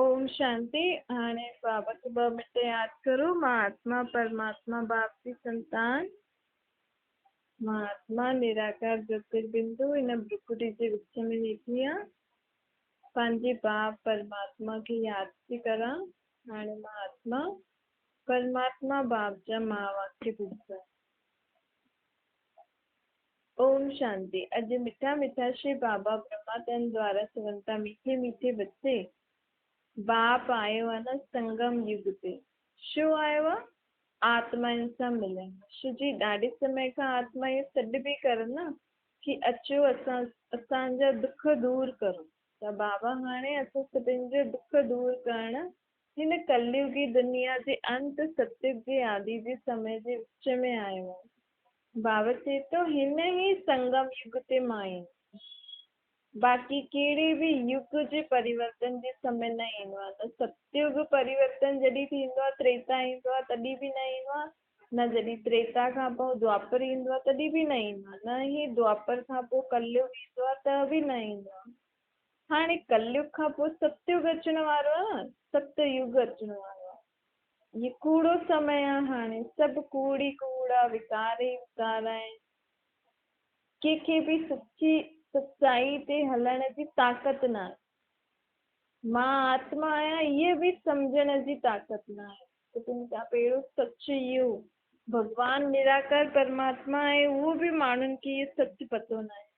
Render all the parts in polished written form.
اوم شانتي. هاڻي بابا کي ٻه منٽ ياد ڪرو. مان آتما پرماتما باپ جي سنتان، مان آتما نراڪار جوتربندو هن ڀرڪٽي جي وچ ۾ ويٺي آهيان. پنهنجي باپ پرماتما کي ياد ٿي ڪران. هاڻي مان آتما پرماتما باپ جا مها واڪيه ٻڌندم. اوم شانتي. اڄ مٺا مٺا شري بابا برهما تن دوارا چون ٿا ميٺي ميٺي بچي باپ آيو آ نه سنگم يگ تي شو آيو آ آتمائن سان ملڻ شو جي ڏاڍي سمي کان آتما اهو سڏ پئي ڪرن نه ڪي اچو اسان اسان جا دک دور ڪرو ته بابا هاڻي اسان سڀن جو دک دور ڪرڻ هن ڪليوگي دنيا جي انت ستيوگ جي آدي جي سمي جي وچ ۾ آيو آهي. بابا چئي ٿو هن ئي سنگم يگ تي مان ايندس. باقي ڪهڙي به يگ جي پريورتن جي سمي نه ايندو آهي. نه ستيوگ پريورتن جڏهن ٿيندو آهي تريتا ايندو آهي تڏهن به نه ايندو آهي، نه جڏهن تريتا کان پوء دوآپر ايندو آهي تڏهن به نه ايندو آهي، نه ئي دوآپر کان پوء ڪليوگ ايندو آهي ته به نه ايندو آهي. هاڻي ڪليوگ کان پوء ستيوگ اچڻ وارو آهي نه، ست يگ اچڻ وارو آهي. هي ڪوڙو سمي آهي هاڻي، سڀ ڪوڙ ئي ڪوڙ آهي، وڪار ئي وڪار آهن. ڪنهن کي به سچي سچائي تي هلڻ جي طاقت نه آهي. مان آتما آهيان اهي به سمجهڻ جي طاقت نه آهي. سڀني کان پهريون سچ اهو ڀڳوان نراڪار پرماتما آهي اهو به ماڻهن کي اهو سچ پتو نه آهي.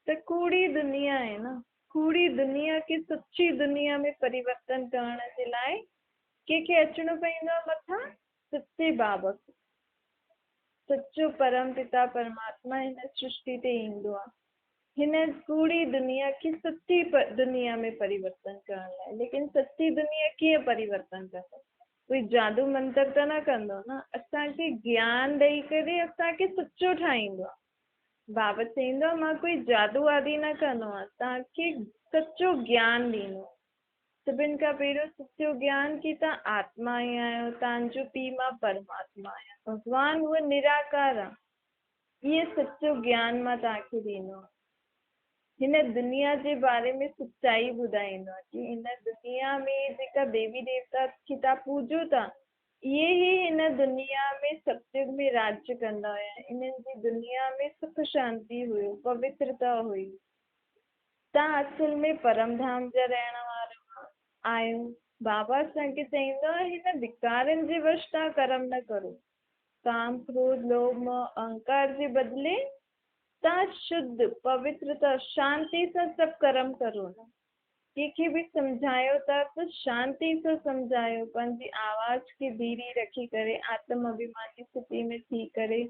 ته ڪوڙي دنيا آهي نه، ڪوڙي دنيا کي سچي دنيا ۾ پريورتن ڪرڻ جي لاء ڪنهن کي اچڻو پوندو آهي مٿان؟ سچي باب کي. سچو پرم پتا پرماتما هن سرشٽي تي ايندو آهي هن ڪوڙي دنيا کي سچي دنيا ۾ پريورتن ڪرڻ لاء. ليڪن سچي دنيا ڪيئن پريورتن ڪندو؟ ڪوئي جادو منتر ته نه ڪندو نه، اسان کي گيان ڏئي ڪري اسان کي سچو ٺاهيندو آهي. بابا چئيندو آهي مان ڪوئي جادو وادي نه ڪندو آهيان، توهان کي سچو گيان ڏيندو آهيان. سڀن کان پهريون سچو گيان ڪي توهان آتما ئي آهيو، توهان جو پيء مان پرماتما آهيان، ڀڳوان اهو نراڪار آهي. اهو سچو گيان مان توهان کي ڏيندو آهيان. هن دنيا جي باري ۾ سچائي ٻڌائيندو آهيان ڪي هن دنيا ۾ جيڪا ديوي ديوتا کي توهان پوڄو ٿا، اهي ئي هن دنيا ۾ ستيگ ۾ راڄ ڪندا هيا. انهن جي دنيا ۾ سک شانتي هيو، پوترتا هئي. تان اصل ۾ پرم ڌام جا رهڻ وارا آهيو. بابا اسان کي چئيندو آهي هن وڪارن جي وش تان ڪرم نه ڪرو. ڪام، ڪروڌ، لوڀ، موه، اهنڪار جي بدلي تان شڌ، پوترتا، شانتي سان سڀ ڪرم ڪرو نه. ڪنهن کي به سمجهايو ٿا ته شانتي سان سمجهايو، پنهنجي آواز کي ڌيري رکي ڪري آتم اڀيماني اسٿتي ۾ ٿي ڪري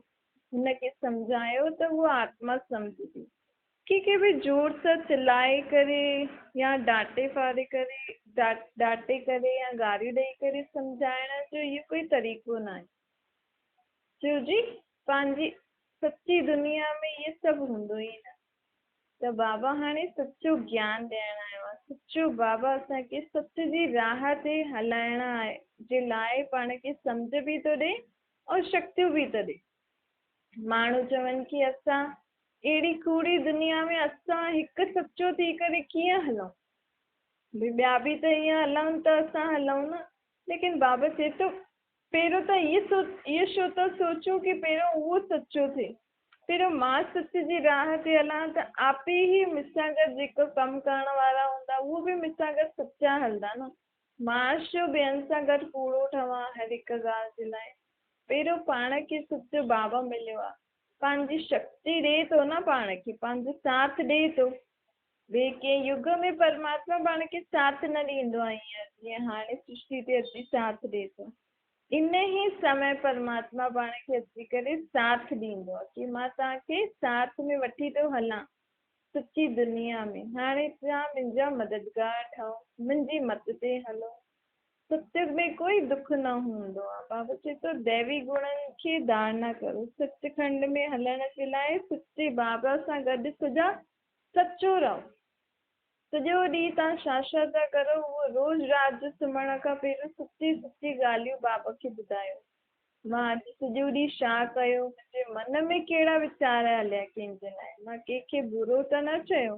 هن کي سمجهايو ته هوء آتما سمجهندي. ڪنهن کي به زور سان چلائي ڪري يا ڊانٽي ڦاڙي ڪري ڊانٽي ڪري يا گاريون ڏئي ڪري سمجهائڻ جو اهو ڪوئي طريقو ناهي. شو جي پنهنجي سچي دنيا ۾ اهي سڀ هوندو ئي نه. ته بابا هاڻي سچو گيان ڏيڻ آيو آهي. سچو بابا اسان کي سچ جي راهه تي هلائڻ جي لاء پاڻ کي سمجهه به ٿو ڏئي ۽ شڪتيون به ٿو ڏئي. ماڻهو چون ڪي اسان اهڙي ڪوڙي دنيا ۾ اسان هڪ سچو ٿي ڪري ڪيئن هلون؟ ڀئي ٻيا به ته ائين هلن ته اسان هلون نه. ليڪن بابا چئي ٿو پهريون ته اهو ڇو ٿا سوچو ڪي پهريون اهو سچو ٿئي. پهريون مان سچ جي راهه تي هلان ته آپي ئي مون سان گڏ جيڪو ڪم ڪرڻ وارا هوندا اهو به مون سان گڏ سچا هلندا نه. مان ڇو ٻين سان گڏ ڪوڙو ٺهان هر هڪ ڳالهه جي لاء. پهريون پاڻ کي سچو بابا مليو آ. پنهنجي شڪتي ڏئي ٿو نه پاڻ کي، پنهنجو ساٿ ڏئي ٿو. ٻئي ڪنهن يگ ۾ پرماتما پاڻ کي ساٿ نه ڏيندو آ ائين جيئن هاڻي سرشٽي تي اچي ساٿ ڏئي ٿو. انهيء سمي پرماتما پاڻ کي اچي ڪري ساٿ ڏيندو آهي ڪي مان توهان کي ساٿ ۾ وٺي ٿو هلان سچي دنيا ۾، هاڻي توهان منهنجا مددگار ٺهو، منهنجي مت تي هلو. ستيگ ۾ ڪوئي دک نه هوندو آهي. بابا چئي ٿو ديوي گڻن کي ڌارڻا ڪرو. سچ کنڊ ۾ هلڻ جي لاء سچي بابا سان گڏ سدا سچو رهو. سڄو ڏينهن توهان ڇا ڇا ٿا ڪرو اهو روز رات جو سمهڻ کان پهريون سچي سچي ڳالهيون بابا کي ٻڌايو. مان اڄ سڄو ڏينهن ڇا ڪيو، منهنجي من ۾ ڪهڙا ويچار هليا ڪنهن جي لاء، مان ڪنهن کي برو ته نه چيو،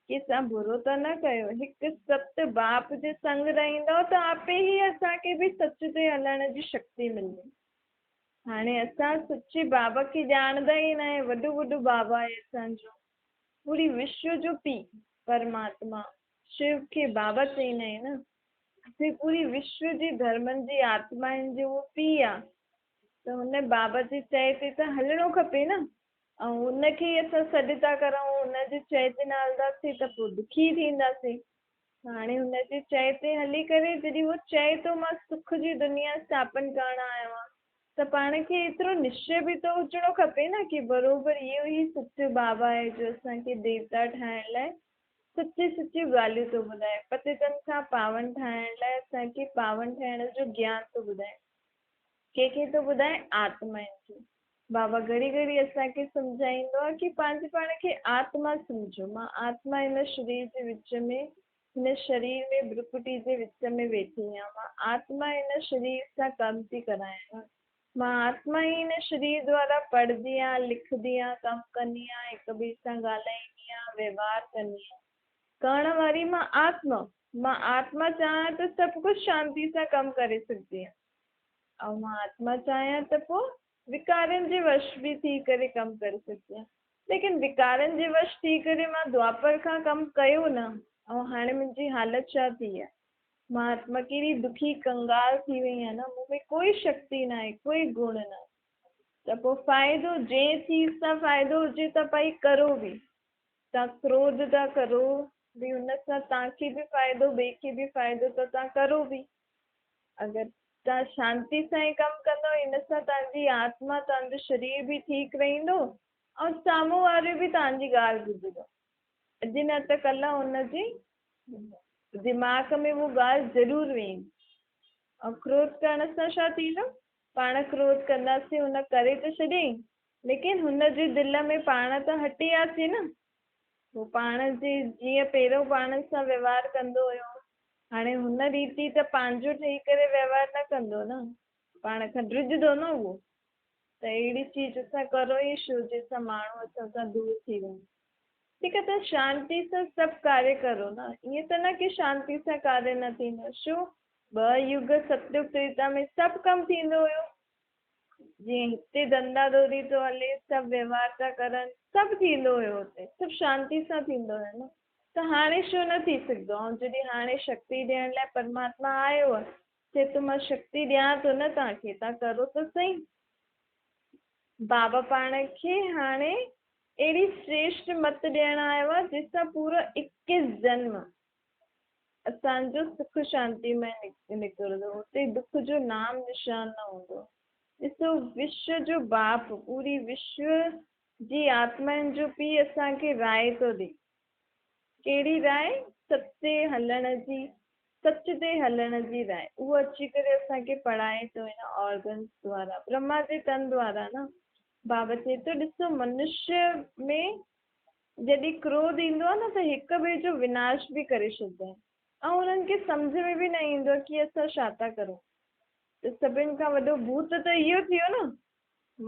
ڪنهن سان برو ته نه ڪيو. هڪ ست باپ جي سنگ رهندؤ ته آپي ئي اسان کي به سچ تي هلڻ جي شڪتي ملندي. هاڻي اسان سچي بابا کي ڄاڻندا ئي ناهي. وڏو وڏو بابا آهي اسان جو، پوري وشو جو پيء پرماتما شو کي بابا چئيندا آهن نه. اسين پوري وشو جي ڌرمن جي آتمائن جو اهو پيء آ ته هن بابا جي چئي تي ته هلڻو کپي نه. ۽ ان کي ئي اسان سڏ ٿا ڪرون، ان جي چئي تي نه هلنداسين ته پوء دکي ٿينداسين. هاڻي هن جي چئي تي هلي ڪري جڏهن هو چئي ٿو مان سک جي دنيا اسٿاپن ڪرڻ آيو آهيان ته پاڻ کي ايترو نشچي به ته هجڻو کپي نه ڪي بروبر اهو ئي سچو بابا آهي جو اسان کي ديوتا ٺاهڻ لاء سچي سچيون ڳالهيون ٿو ٻڌائي، پتيتن کان پاون ٺاهڻ لاء اسان کي پاون ٺهڻ جو گيان ٿو ٻڌائي. ڪنهن کي ٿو ٻڌائي؟ آتمائن کي. بابا گهڙي گهڙي اسان کي سمجهائيندو آهي ڪي پنهنجي پاڻ کي آتما سمجهو. مان آتما هن شرير جي وچ ۾، هن شرير ۾ برڪٽي جي وچ ۾ ويٺي آهيان. مان آتما هن شرير سان ڪم ٿي ڪرايان. مان آتما ئي هن شرير دوارا پڙهندي آهيان، لکندي آهيان، ڪم ڪندي آهيان، هڪ ٻئي سان ڳالهائيندي آهيان، وهنوار ڪندي آهيان. ڪرڻ واري مان آتما. مان آتما چاهيان ته سڀ ڪجهه شانتي سان ڪم ڪري سگهندي آهيان ۽ مان آتما چاهيان ته پوء وڪارن جي وش به ٿي ڪري ڪم ڪري سگهندي آهيان. ليڪن وڪارن جي وش ٿي ڪري مان دوآپر کان ڪم ڪيو نه ۽ هاڻي منهنجي حالت ڇا ٿي آهي؟ مان آتما ڪيڏي دکي ڪنگال ٿي وئي آهيان نه، مون ۾ ڪوئي شڪتي ناهي، ڪوئي گڻ ناهي. ته پوء فائدو جنهن چيز سان فائدو هجي ته پئي ڪرو به. توهان ڪروڌ ٿا ڪرو به ان سان توهان کي به فائدو ٻئي کي به فائدو ته توهان ڪرو به. اگر توهان شانتي سان ئي ڪم ڪندو ان سان توهان جي آتما توهان جو شرير به ٺيڪ رهندو ۽ سامهون وارو به توهان جي ڳالهه ٻڌندو. اڄ نه ته ڪلهه ان جي دماغ ۾ اهو ڳالهه ضرور ويندي. ۽ ڪروڌ ڪرڻ سان ڇا ٿيندو؟ پاڻ ڪروڌ ڪنداسين ان ڪري ته ڇڏيائين ليڪن هن جي دل ۾ پاڻ ته هٽي آسي نه. هو پاڻ جي جيئن پهريون پاڻ سان وهنوار ڪندو هيو، هاڻي هن ريتي ته پنهنجو ٺهي ڪري وهنوار نه ڪندو نه. پاڻ کان ڊڄندو نه اهو. ته اهڙي چيز اسان ڪرو ئي ڇو جنهن سان ماڻهو اسان سان دور ٿي وڃي. ٺيڪ آهي ته شانتي سان سڀ ڪاريه ڪرو نه. ائين ته نه ڪي شانتي سان ڪاريه نه ٿيندو. ڇو ٻه يگ ستيگ تريتا ۾ سڀ ڪم ٿيندو هيو. جيئن هتي ڌنڌا ڌوڌي ٿو هلي، سڀ وهنوار ٿا ڪرن، سڀ ٿيندو هيو هتي، سڀ شانتي سان ٿيندو هيو نه، ته هاڻي ڇو نه ٿي سگهندو؟ ۽ جڏهن هاڻي شڪتي ڏيڻ لاء پرماتما آيو آهي، چئي ٿو مان شڪتي ڏيان ٿو نه توهان کي، توهان ڪرو ته سهي. بابا پاڻ کي هاڻي اهڙي شريشٺ مت ڏيڻ آيو آهي، جنهن سان پورو اڪيس جنم اسان جو سک شانتي ۾ نڪرندو، اتي دک جو نام نشان نه هوندو. ڏسو وشو جو باپ، پوري وشو جي آتمائن جو پيء اسان کي راء ٿو ڏئي. ڪهڙي راء؟ ست تي هلڻ جي، سچ تي هلڻ جي راء. اهو اچي ڪري اسان کي پڙهائي ٿو هن آرگنز دوارا، برهما جي تن دوارا نه. بابا چئي ٿو ڏسو منشيه ۾ جڏهن ڪروڌ ايندو آهي نه ته هڪ ٻئي جو وناش به ڪري ڇڏيندا آهن ۽ انهن کي سمجهه ۾ به نه ايندو آهي ڪي اسان ڇا ٿا ڪرون ته سڀن کان وڏو ڀوت ته اهو ٿيو نه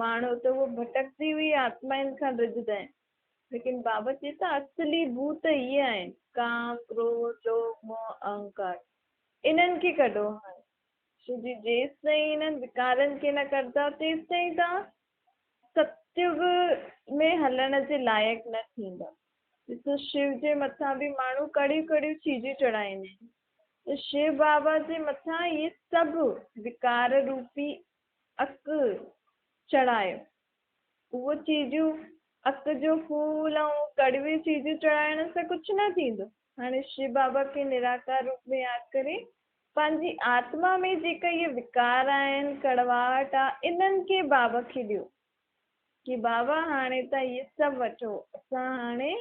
ماڻهو ته اهو ڀٽڪتي هئي آتمائن کان ڊڄندا آهن ليڪن بابا چئي ٿا اصلي ڀوت اهي آهن ڪام ڪروڌ لوڀ موه اهنڪار انهن کي ڪڍو هاڻي ڇو جي جيستائين انهن وڪارن کي نه ڪڍندا تيستائين توهان ستيگ ۾ هلڻ جي لائق نه ٿيندا. ڏسو شو جي مٿان به ماڻهو ڪڙيون ڪڙيون چيزون چڙهائيندا آهن ته شو بابا جي مٿان اهي سڀ وڪار روپي اڪ چڙهايو. اهو چيزون اڪ جو ڦول ۽ ڪڙويون چيزون چڙهائڻ سان ڪجهه نه ٿيندو. هاڻي شو بابا کي نراڪار روپ ۾ ياد ڪري پنهنجي آتما ۾ جيڪا اهي وڪار آهن، ڪڙواهٽ آ، انهن کي بابا کي ڏيو ڪي بابا هاڻي تان اهي سڀ وٺو، اسان هاڻي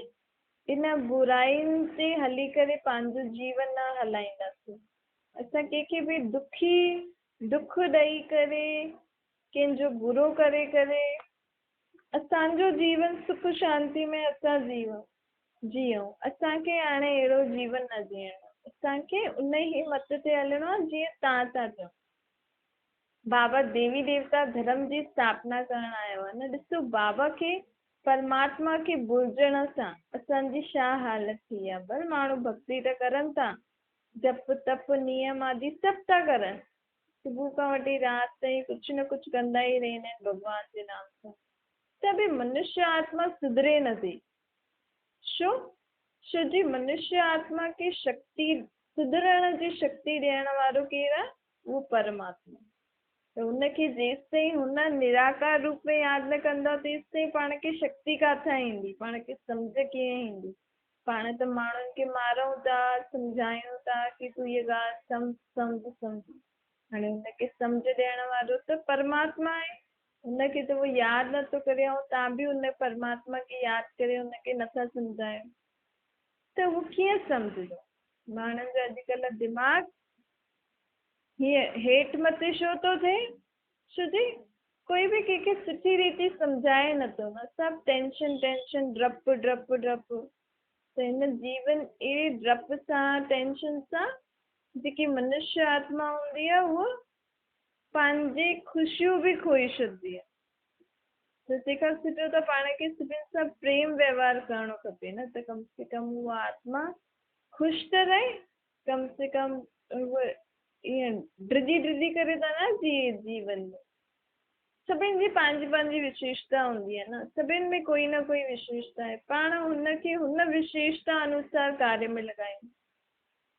ان برائين تي هلي ڪري پنهنجو جيون نه هلائينداسين. اسان ڪنهن کي به دکي، دک ڏئي ڪري، ڪنهن جو برو ڪري ڪري اسان جو جيون سک شانتي ۾ اسان جيون. جيئون. اسان کي هاڻي اهڙو جيون نه جيئڻو آهي. اسان کي انهي مت تي هلڻو آهي جيئن توهان ٿا چئو. بابا ديوي ديوتا ڌرم جي اسٿاپنا ڪرڻ آيو آهي نه. ڏسو بابا کي پرماتما کي ڀلجڻ سان اسان جي ڇا حالت ٿي آهي؟ ڀل ماڻهو ڀڳتي ته ڪرن ٿا، جپ تپ نيم آدي سڀ ٿا ڪرن، صبح کان وٺي رات تائين ڪجهه نه ڪجهه ڪندا ئي رهندا آهن ڀڳوان جي نام سان، ته به منشيه آتما سڌري نٿي. ڇو؟ ڇو جي منشيه آتما کي شڪتي سڌرڻ جي شڪتي ڏيڻ وارو ڪير آهي؟ اهو پرماتما. ته هن کي جيستائين هن نراڪار روپ ۾ ياد نه ڪندا تيستائين پاڻ کي شڪتي ڪاٿان ايندي، پاڻ کي سمجهه ڪيئن ايندي؟ پاڻ ته ماڻهن کي مارون ٿا، سمجهايون ٿا ڪي تون هيء ڳالهه سمجهه، سمجهه، سمجهه. هاڻي هن کي سمجهه ڏيڻ وارو ته پرماتما آهي، هن کي ته اهو ياد نٿو ڪري ۽ توهان به ان پرماتما کي ياد ڪري هن کي نٿا سمجهايو ته اهو ڪيئن سمجهندو؟ ماڻهن جو اڄڪلهه دماغ هيئن هيٺ مٿي ڇو ٿو ٿئي؟ ڇو جي ڪوئي به ڪنهن کي سٺي ريتي سمجهائي نٿو نه، سڀ ٽينشن ٽينشن، ڊپ ڊپ ڊپ. ته هن جيون اهڙي ڊپ سان ٽينشن سان جيڪي منشيه آتما هوندي آهي اها پنهنجي خوشيون به کوئي ڇڏندي آهي. ته تنهن کان سٺو ته پاڻ کي سڀن سان پريم وهنوار ڪرڻو کپي نه ته ڪم سي ڪم اها آتما خوش ته رهي. ڪم سي ڪم هوء ائين ڊڄي ڊڄي ڪري ته نه جيئي جيون ۾. سڀن جي پنهنجي پنهنجي وشيشتا هوندي آهي نه، سڀن ۾ ڪوئي نه ڪوئي وشيشتا آهي. پاڻ هن کي هن وشيشتا انوسار ڪاريه ۾ لڳايون.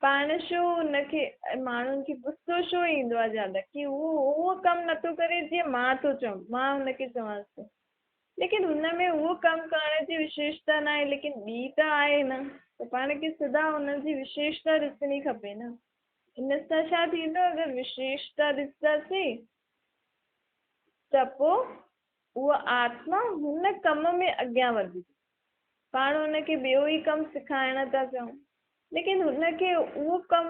پاڻ ڇو هن کي ماڻهن کي غصو ڇو ايندو آهي زياده ڪي هو اهو ڪم نٿو ڪري جيئن مان ٿو چوان، مان هن کي چوانس ٿو. ليڪن هن ۾ اهو ڪم ڪرڻ جي وشيشتا ناهي ليڪن ٻي ته آهي نه ته پاڻ کي سدا هن جي وشيشتا ڏسڻي کپي نه ان سان ڇا ٿيندو اگر وشيشتا ڏسنداسين ته پوء اها آتما هن ڪم ۾ اڳيان وڌندي. پاڻ هن کي ٻيو ئي ڪم سکائڻ ٿا چاهيون ليڪن هن کي اهو ڪم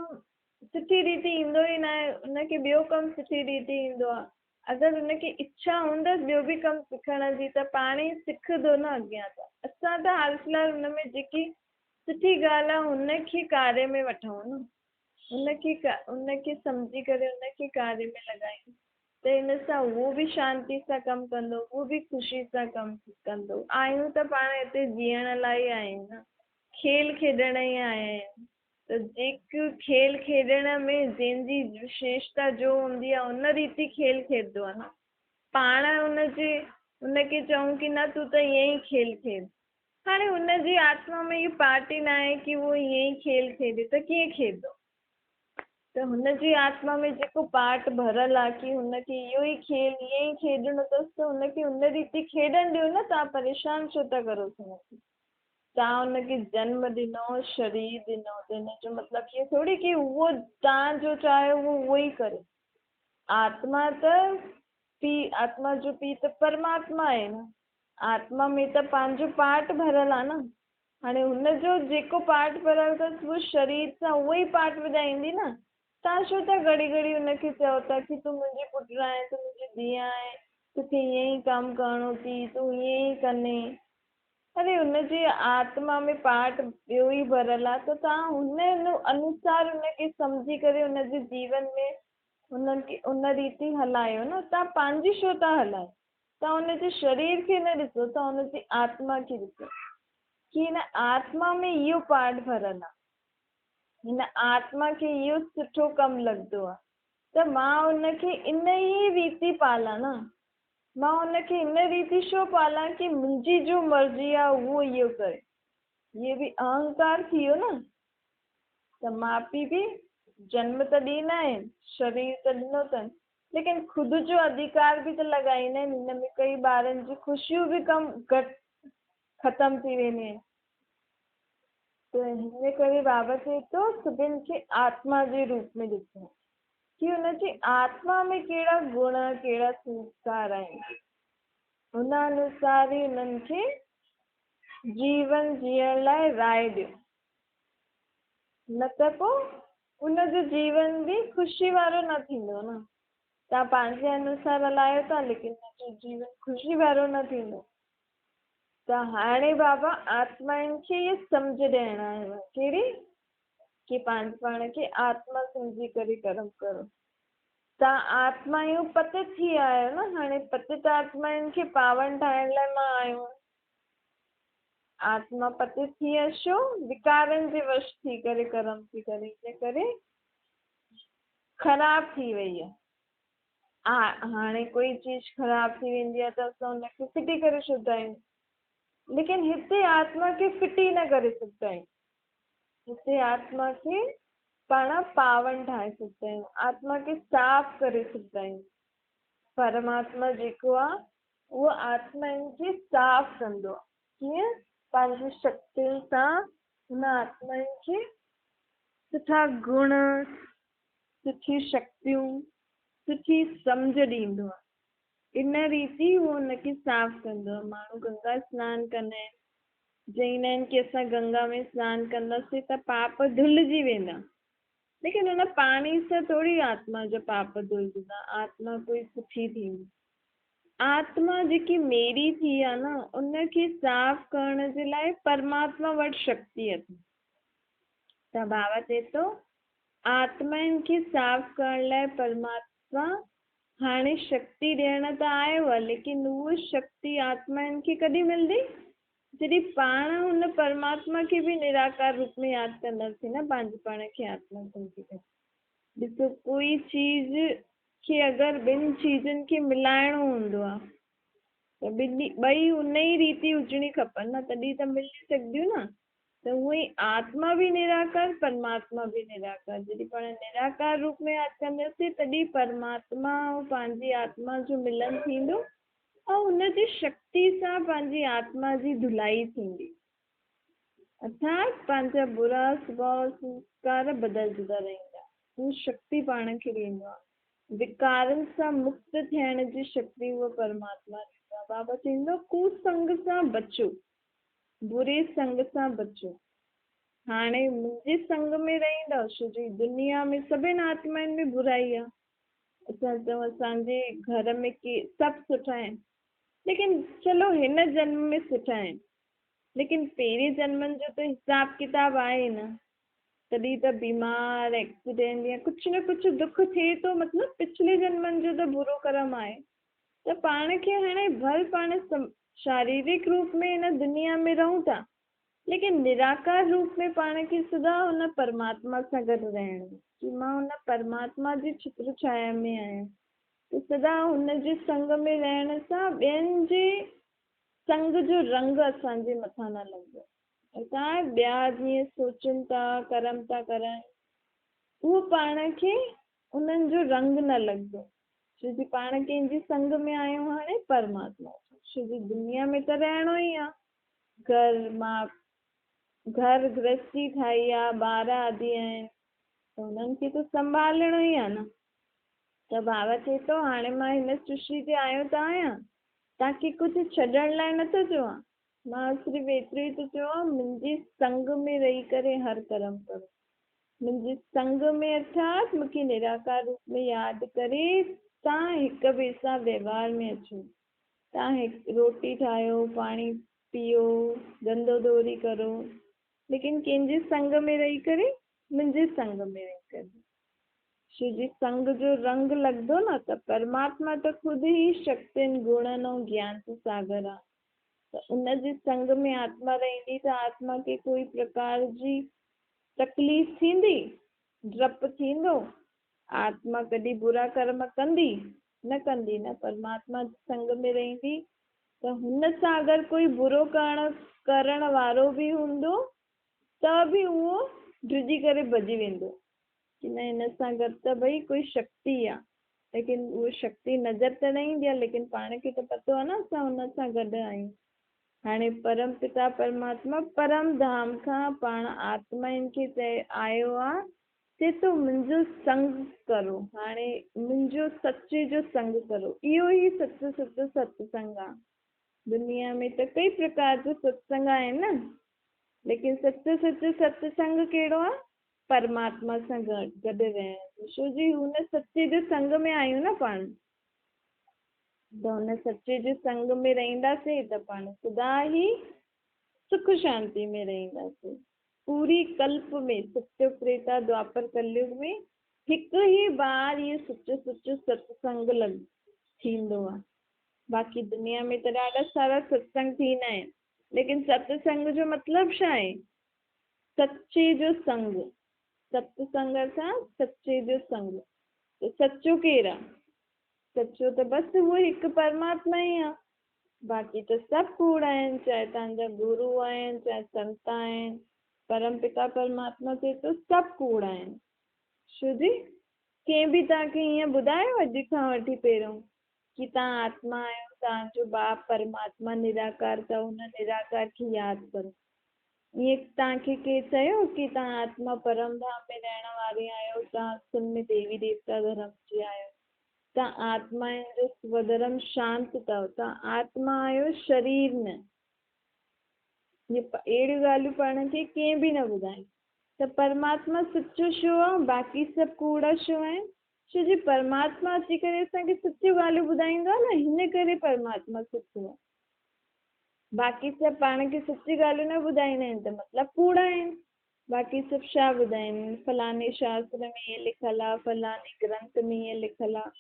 سٺي ريتي ايندو ئي ناهي هن کي ٻيو ڪم سٺي ريتي ايندو آهي. اگر هن کي اڇا هوندس ٻيو به ڪم سکڻ جي ته پاڻ ئي سکندو نه اڳيان ته اسان ته حال في الحال هن ۾ جيڪي سٺي ڳالهه آهي هن کي ڪاري ۾ وٺون نه هن کي هن کي سمجهي ڪري هن کي ڪاري ۾ لڳايون ته ان سان اهو به شانتي سان ڪم ڪندو اهو به خوشي سان ڪم ڪندو. آهيون ته پاڻ هتي جيئڻ لاء ئي آهيون نه کيل کيڏڻ ئي آيا آهيون. ته جيڪو کيل کيڏڻ ۾ جنهن جي وشيشتا جو هوندي آهي ان ريت ئي کيل کيڏندو آهي نه. پاڻ ان جي ان کي چئون ڪي نه تون ته ائين ئي کيل کيڏ. هاڻي ان جي آتما ۾ اهو پارٽ ئي ناهي ڪي اهو ائين ئي کيل کيڏي ته ڪيئن کيڏندو. ته هن جي آتما ۾ جيڪو پارٽ ڀريل آهي ڪي هن کي اهو ئي کيل ائين ئي کيڏڻو اٿس ته هن کي ان ريت ئي کيڏڻ ڏيو نه توهان پريشان ڇو ٿا ڪروس هن کي. توهان ان کي جنم ڏنو، شرير ڏنو ته ان جو مطلب اهو ٿوري ڪي اهو توهان جو چاهيو اهو اهو ئي ڪري. آتما ته پي آتما جو پي ته پرماتما آهي نه. آتما ۾ ته پنهنجو پارٽ ڀريل آهي نه. هاڻي هن جو جيڪو پارٽ ڀريل اٿس اهو شرير سان اهو ئي پارٽ وڄائيندي نه. توهان ڇو ٿا گهڙي گهڙي هن کي چئو ٿا ڪي تون منهنجي پٽ آهين، تون منهنجي ڌيء آهين، توکي ائين ئي ڪم ڪرڻو ٿي، تون ائين ئي ڪندين. اري هن جي آتما ۾ پارٽ ٻيو ئي ڀريل آ ته توهان هن انوسار هن کي سمجهي ڪري هن جي جيون ۾ هن کي ان ريتي هلايو نه توهان پنهنجي ڇو ٿا هلايو توهان هن جي شرير کي نه ڏسو توهان هن جي آتما کي ڏسو ڪي هن آتما ۾ اهو پارٽ ڀريل آ هن آتما کي اهو سٺو ڪم لڳندو آ ته مان هن کي ان ئي ريتي پالان نه مان هن کي ان ريت ئي ڇو پالان ڪي منهنجي جو مرضي آ اهو اهو ڪري. هيء به اهنڪار ٿي ويو نه ته ماء پيء به جنم ته ڏيندا آهن، شرير ته ڏنو اٿن، ليڪن خود جو اڌيڪار به ته لڳائيندا آهن. هن ۾ ڪئي ٻارن جي خوشيون به ڪم گهٽ ختم ٿي وينديون آهن. ته هن ڪري بابا چئي ٿو سڀن کي آتما جي روپ ۾ ڏسو. ڪي ان جي آتما ۾ ڪهڙا گڻ، ڪهڙا سنسڪار آهن، ان انوسار ئي انهن کي جيون جيئڻ لاء راء ڏيو، نه ته پوء ان جو جيون به خوشي وارو نه ٿيندو نه. توهان پنهنجي انوسار هلايو ٿا ليڪن ان جو جيون خوشي وارو نه ٿيندو. ته هاڻي بابا آتمائن کي اهي سمجهه ڏيڻ آيو آهي، ڪهڙي؟ ڪي پنهنجي پاڻ کي آتما سمجهي ڪري ڪرم ڪرو. توهان آتمائون پتت ٿي آهيو نه، هاڻي پتت آتمائن کي پاون ٺاهڻ لاء مان آيو آهيان. آتما پتت ٿي آهي ڇو؟ وڪارن جي وش ٿي ڪري ڪرم ٿي ڪري، ان ڪري خراب ٿي وئي آهي. هاڻي ڪوئي چيز خراب ٿي ويندي آهي ته اسان ان کي ڦٽي ڪري ڇڏندا آهيون، ليڪن هتي آتما کي ڦٽي نه ڪري سگهندا آهيون. هتي آتما کي پاڻ پاون ٺاهي سگهندا آهيون، آتما کي صاف ڪري سگهندا آهيون. پرماتما جيڪو آهي اهو آتمائن کي صاف ڪندو آهي. ڪيئن؟ پنهنجي شڪتين سان هن آتمائن کي سٺا گڻ، سٺي شڪتيون، سٺي سمجهه ڏيندو آهي. ان ريت ئي هو ان کي صاف ڪندو آهي. ماڻهو گنگا سنان ڪندا آهن، چئيندا آهن ڪي اسان گنگا ۾ سنان ڪنداسين ته پاپ ڌلجي ويندا، ليڪن ان پاڻي سان ٿوري آتما جا پاپ ڌلجندا، آتما ڪوئي سٺي ٿيندي. آتما جيڪي ميري ٿي آ نه، ان کي صاف ڪرڻ جي لاء پرماتما وٽ شڪتي اٿس. ته بابا چئي ٿو، آتمائن کي صاف ڪرڻ لاء پرماتما هاڻي شڪتي ڏيڻ ته آيو آ، ليڪن اها شڪتي آتمائن کي ڪڏهن ملندي؟ جڏهن پاڻ هن پرماتما کي به نراڪار روپ ۾ ياد ڪنداسين نه، پنهنجي پاڻ کي آتما سمجهي ڪري. ڏسو ڪوئي چيز کي اگر ٻن چيزن کي ملائڻو هوندو آ ته ٻنهي ٻئي ان ئي ريتي هجڻي کپن نه، تڏهن ته ملي سگهنديون نه. ته هونئن ئي آتما به نراڪار، پرماتما به نراڪار. جڏهن پاڻ نراڪار روپ ۾ ياد ڪنداسين تڏهن پرماتما ۽ پنهنجي آتما جو ملن ٿيندو ۽ ان جي شڪتي سان پنهنجي آتما جي ڌلائي ٿيندي، ارٿات پنهنجا برا سڀاء سنسڪار بدلجندا رهندا. هو شڪتي پاڻ کي ڏيندو آهي. وڪارن سان مڪت ٿيڻ جي شڪتي هو پرماتما ڏيندو آهي. بابا چوندو آهي ڪوسنگ سان بچو، بري سنگ سان بچو. هاڻي منهنجي سنگ ۾ رهندؤ، ڇو جو هي دنيا ۾ سڀن آتمائن ۾ برائي آهي. اسان چئون اسان جي گهر ۾ ڪي سڀ سٺا آهن، ليڪن چلو هن جنم ۾ سٺا آهن، ليڪن پهرين جنمن جو ته حساب ڪتاب آهي نه، تڏهن ته بيمار، ايڪسيڊنٽ يا ڪجهه نه ڪجهه دک ٿئي ٿو، مطلب پڇلي جنمن جو ته برو ڪرم آهي ته پاڻ کي هاڻي ڀل پاڻ شاريرڪ روپ ۾ هن دنيا ۾ رهون ٿا، ليڪن نراڪار روپ ۾ پاڻ کي سدا ان پرماتما سان گڏ رهڻو ڪي مان ان پرماتما جي ڇتر ڇايا ۾ آهيان ته سدا هن جي سنگ ۾ رهڻ سان ٻين جي سنگ جو رنگ اسان جي مٿان نه لڳندو. اسان ٻيا جيئن سوچن ٿا، ڪرم ٿا ڪرن، اهو پاڻ کي انهن جو رنگ نه لڳندو. ڇو جي پاڻ ڪنهن جي سنگ ۾ آهيون هاڻي؟ پرماتما جو. ڇو جي دنيا ۾ ته رهڻو ئي آ. گهر مان گهر گرهستي ٺاهي آ، ٻار آدي آهن ته انهن کي ته سنڀالڻو ئي آ نه. ته بابا چئي ٿو هاڻي مان هن سرشٽي تي آيو ته آهيان، توهان کي ڪجهه ڇڏڻ لاء نٿو چوان، مان صرف ايترو ئي ٿو چوان منهنجي سنگ ۾ رهي ڪري هر ڪرم ڪرو. منهنجي سنگ ۾ ارٿات مون کي نراڪار روپ ۾ ياد ڪري توهان هڪ ٻئي سان وهنوار ۾ اچو. توهان هڪ روٽي ٺاهيو، پاڻي پيئو، ڌنڌو دوري ڪرو، ليڪن ڪنهن جي سنگ ۾ رهي ڪري؟ منهنجي سنگ ۾ رهي ڪري. شو جي سنگ جو رنگ لڳندو نه ته پرماتما ته خود ئي شڪتين، گڻن ۽ گيان جو ساگر آ ته ان جي سنگ ۾ آتما رهندي ته آتما کي ڪوئي پرڪار جي تڪليف ٿيندي؟ ڊپ ٿيندو؟ آتما ڪڏهن برا ڪرم ڪندي؟ نه ڪندي نه، پرماتما جي سنگ ۾ رهندي ته هن سان اگر ڪوئي برو ڪرڻ وارو به هوندو ته به اهو ڊڄي ڪري ڀڄي ويندو ڪي نه هن سان گڏ ته ڀئي ڪوئي شڪتي آ، ليڪن اها شڪتي نظر ته نه ايندي آ، ليڪن پاڻ کي ته پتو آ نه اسان هن سان گڏ آهيون. هاڻي پرم پتا پرماتما پرم ڌام کان پاڻ آتمائن کي چئي آيو آ چي ٿو منهنجو سنگ ڪرو، هاڻي منهنجو سچي جو سنگ ڪرو، اهو ئي سچو سچو ستسنگ آ. دنيا ۾ ته ڪئي پرڪار جو ستسنگ آهن نه، ليڪن سچو سچو ستسنگ ڪهڙو آ؟ پرماتما سان گڏ رهڻ جو. ڇو جي هن سچي جي سنگ ۾ آهيون نه پاڻ، ته هن سچي جي سنگ ۾ رهنداسين ته پاڻ سدا ئي سک شانتي ۾ رهنداسين. پوري ڪلپ ۾ ستيگ، تريتا، دوآپر، ڪليگ ۾ هڪ ئي بار اهو سچو سچو ستسنگ ٿيندو آهي. باقي دنيا ۾ ته ڏاڍا سارا ستسنگ ٿيندا آهن. लेकिन सत्संग जो मतिलबु छा आहे? सच्चे जो संग। सत्संग अर्थात सच्चे जो संग। त सचो केरु आहे? सचो त बसि उहो हिकु परमात्मा ई आहे, बाक़ी त सभु कूड़ आहिनि, चाहे तव्हांजा गुरू आहिनि, चाहे संत आहिनि, परमपिता परमात्मा चए थो सभु कूड़ आहिनि। छो जी कंहिं बि तव्हांखे ईअं ॿुधायो अॼु खां वठी पहिरियों की तव्हां आत्मा आहियो, तव्हांजो बाप परमात्मा निराकार अथव, हुन निराकार खे यादि करो। ईअं तव्हांखे केरु चयो की तव्हां आत्मा परम धाम में रहण वारी आहियो, तव्हां असल में देवी देवता धर्म जी आहियो, तव्हां आत्मा जो स्वधर्म शांत अथव, तव्हां आत्मा आहियो शरीर न। इहे अहिड़ियूं ॻाल्हियूं पाण खे कंहिं बि न ॿुधायूं। त परमात्मा सचो छो आहे, बाक़ी सभु कूड़ा छो आहिनि? छो जी परमात्मा अची करे असांखे सचियूं ॻाल्हियूं ॿुधाईंदो आहे न, हिन करे परमात्मा सचो आहे। बाक़ी सभु पाण खे सची ॻाल्हियूं न ॿुधाईंदा आहिनि त मतिलबु कूड़ा आहिनि। बाक़ी सभु छा ॿुधाइनि? फलाने शास्त्र में ईअं लिखियलु आहे, फलाने ग्रंथ में ईअं लिखियलु आहे।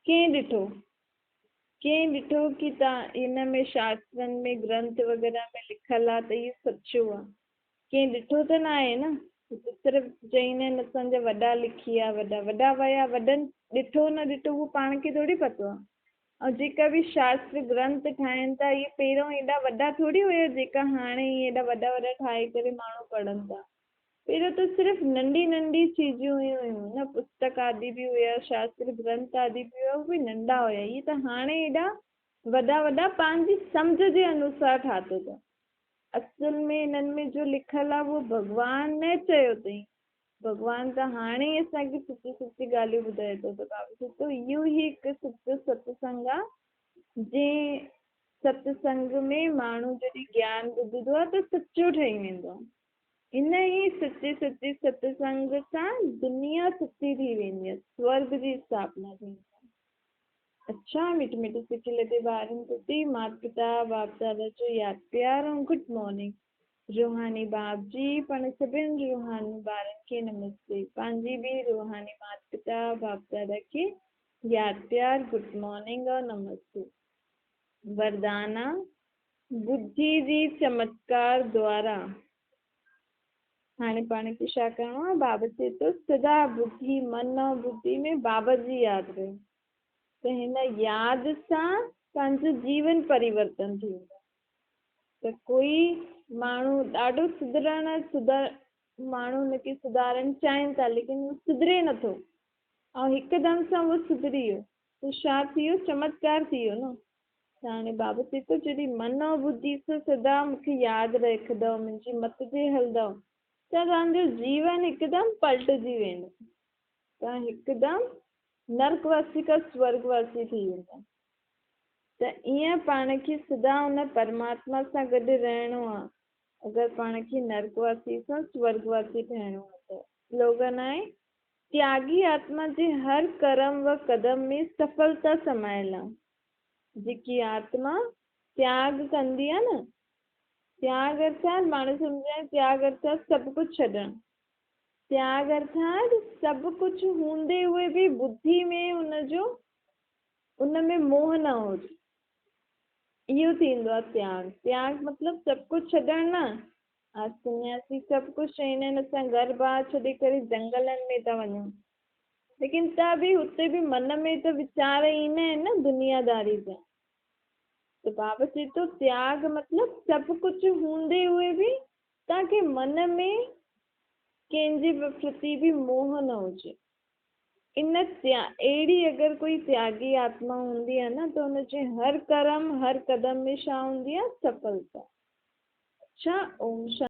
कंहिं ॾिठो? कंहिं ॾिठो की तव्हां इन में शास्त्रनि में ग्रंथ वग़ैरह में लिखियलु आहे त इहो सचो आहे? कंहिं ॾिठो त न आहे न। सिर्फ़ु चईंदा आहिनि असांजा वॾा लिखी विया, वॾा वॾा विया, वॾनि ॾिठो न ॾिठो उहो पाण खे थोरी पतो आहे। ऐं जेका बि शास्त्र ग्रंथ ठाहिनि था, इहे पहिरियों एॾा वॾा थोरी हुया जेका हाणे एॾा वॾा वॾा ठाहे करे माण्हू पढ़नि था। पहिरियों त सिर्फ़ु नंढी नंढी चीज़ूं हुयूं न, पुस्तक आदि बि हुया, शास्त्र ग्रंथ आदि बि हुया, उहे बि नंढा हुया। इहे त हाणे एॾा वॾा वॾा पंहिंजी सम्झ जे अनुसार ठातो अथनि। असल में इन्हनि में जो लिखियलु आहे उहो भॻवान न चयो अथई, भॻवान त हाणे ई असांखे सुठी सुठी ॻाल्हियूं ॿुधाए थो। त बाबा चए थो इहो ई हिकु सचो सत्संग आहे, जंहिं सत्संग में माण्हू जॾहिं ज्ञान ॿुधंदो आहे त सचो ठही वेंदो आहे। इन ई सचे सचे सत्संग सां दुनिया सची थी वेंदी आहे, स्वर्ग जी स्थापना थींदी आहे। अच्छा, मीठी मीठी सिकी लॻे ॿारनि प्रति माता पिता बाप दादा जो यादि प्यार ऐं गुड मॉर्निंग। रूहानी बाप जी पाण सभिनी रूहानी ॿारनि खे नमस्ते। पंहिंजी बि रूहानी माता पिता बाप दादा खे यादि प्यार, गुड मॉर्निंग ऐं नमस्ते। वरदाना बुद्धि जी चमत्कार द्वारा। हाणे पाण खे छा करिणो आहे? बाबा चए थो सदा बुद्धि, मन ऐं बुद्धि में बाबा जी यादि रहे, त हिन यादि सां पंहिंजो जीवन परिवर्तन थी वेंदो। त कोई माण्हू ॾाढो सुधरण सुधार माण्हू हुनखे सुधारणु चाहिनि था, लेकिन उहो सुधरे नथो ऐं हिकदमि सां उहो सुधरी वियो त छा थी वियो? चमत्कार थी वियो न। त हाणे बाबा चए थो जॾहिं मन ऐं बुद्धि सां सदा मूंखे यादि रखंदव, मुंहिंजी मत ते हलंदव, त तव्हांजो जीवन हिकदमि पलटिजी वेंदो, तव्हां हिकदमि नरकवासी खां स्वर्गवासी थी वेंदा। त ईअं पाण खे सदा हुन परमात्मा सां गॾु रहणो आहे, अगरि पाण खे नरकवासी सां स्वर्गवासी ठहिणो आहे त। स्लोगन आहे त्यागी आत्मा जे हर कर्म व कदम में सफलता समायल आहे। जेकी आत्मा त्याग कंदी आहे न, त्याग अर्थात माण्हू सम्झंदा त्याग अर्थात सभु कुझु छॾणु, त्याग अर्थात सभु कुझु हूंदे हुए बि बुद्धि में हुनजो उन में मोह न हुजे, इहो थींदो आहे त्याग। त्याग मतिलबु सभु कुझु छॾणु न। सन्यासी सभु कुझु चवंदा आहिनि असां घर ॿार छॾे करे जंगलनि में था वञूं, लेकिन त बि हुते बि मन में त वीचार ईंदा आहिनि न दुनियादारी जा। त बाबा चए थो त्याग मतिलबु सभु कुझु हूंदे हुए बि तव्हांखे मन में कंहिंजे प्रति बि मोह न हुजे। इन अहिड़ी अगरि कोई त्यागी आत्मा हूंदी आहे न त हुनजे हर कर्म हर कदम में छा हूंदी आहे? सफलता। अच्छा, ओम शांति।